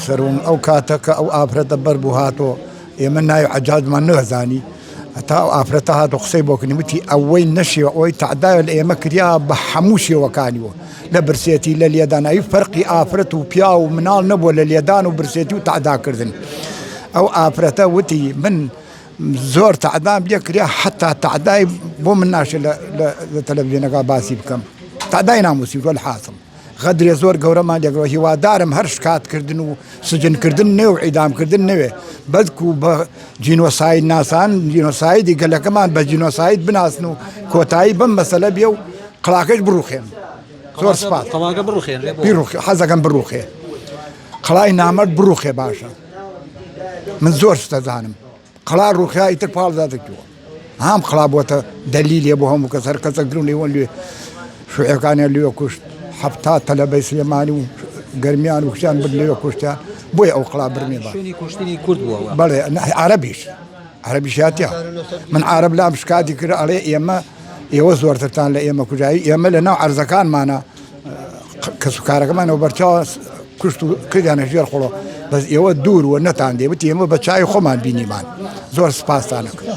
سەروم ئەو کاتە کە ئەو ئافرەتە بەر بوو هاتۆ ئێمە ناوی عەجاجمان نەزانی هەتا ئەو ئافرەتە هات و قسەی بۆ کردین وتی ئەوەی نەشێوە ئەوەی تەعدایە لە ئێمە کریا بە هەموو شێوەکانیوە لە برسێتی لە لێدان ئەوی فەرقی ئافرەت و پیاو و مناڵ نەبووە لە لێدان و برسێتی و تەعداکردن ئەو ئافرەتە وتی من زۆر تەعدام لێ کریا حتا تەعدای بۆ من ناشێت لە تەلەڤزیۆنەکە باسی بکەم تەعدای ناموسی وەلحاسڵ غەدرێ زۆر گەورەمان لێگرەوە هیوادارم هەر شکات کردن و سجن کردن نێ و عیدام کردن نەوێ بەلکو بە جینۆساید ناسان جینۆسایدی گەلەکەمان بە جینۆساید بناسن و کۆتایی بەم مەسەلە بێ و قڵاکەش بڕوخێن زۆر سپاس قەڵاکە بڕوخێنرێ بۆ؟ بیڕوخێ حەزەکەم بڕوخێ قڵای نامەرد بڕوخێ باشە من زۆر شتەزانم قڵا ڕوخیا ئیتر پاڵ داتە کوێ هام قڵا بۆتە دەلیلێ بۆ هەموو کەس هەر کەسە گرون لێوەن لێ شوعەکانیان لێ کوشت حەفتا تەلەبەی سلێمانی و گەرمیان و کچان برد لێ کوشتیان بۆیە ئەو قڵا برمێ بە شوێنی کوشتنی کورد بووەوە بەڵێ عربیش عربیش هاتیا من عرب لام شکاتی کرد ئەڵێ ئێمە ئێوە زۆرترتان لە ئێمە کوژایی ئێمە لە ناو عەرزەکانمانە کەسوکارەکەمانەوە بەرچاوە کوشت و کردیانە ژێر خۆڵۆ بەس ئێوە دوور و نەتان دێ وتی ئێمە بە چاوی خۆمان بینیمان زۆر سپاستانەکەم.